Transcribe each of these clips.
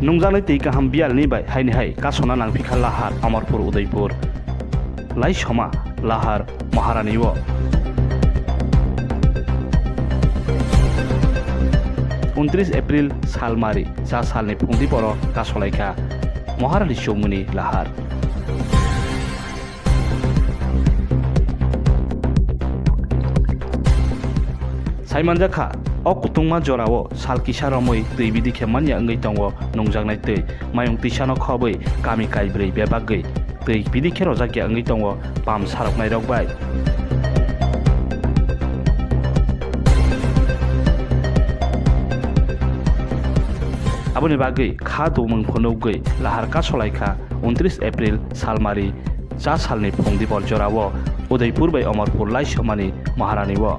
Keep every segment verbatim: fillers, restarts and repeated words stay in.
Nungjaknai twi kaham biyalni bai haini hai kasona nangphi kha Lahar Amarpur Udaipur. Laisoma Lahar Maharani o. Untris April salmari cha salni phungdi boro kasolaikha Maharani chumuni Lahar. Saimanjakha, o kutungma jorao sal kisa romwi twi bidi khe manya wngwi tongo nungjaknai twi. Mayung twisano khobwi kami kaibrwi bebagwi twi bidi khe rojakya wngwi tongo pam saroknairok bai. Aboni bagwi kha tumung phunukgwi Lahar kasolaikha untris April salmari cha salni phungdi bor jorao Udaipur bai Amarpur laisomani Maharani o.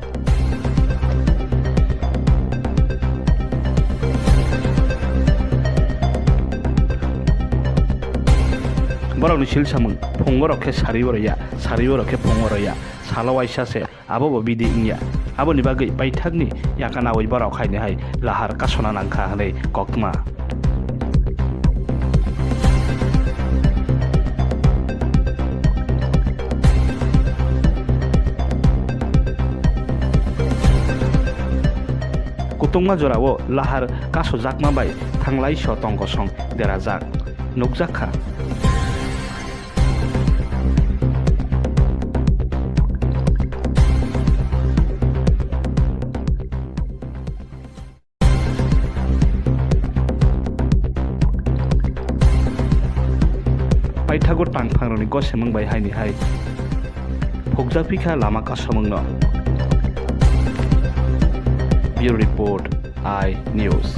Borokni silsamung phungo rok khe sari oro ya, sari oro khe phungo oro ya, salo waisa se. Abo bo bidi wngya. Aboni bagwi paithakni yakanaui borok haini hai Lahar kasona nangkha hwnwi koktma. Kutungma jorao Lahar kasojakma bai thanglai so tongkosong derajak nukjakha. Paithago tangphangrokni gosemung bai haini hai phukjakphi kha lama kasomungno. Bureau Report, I News.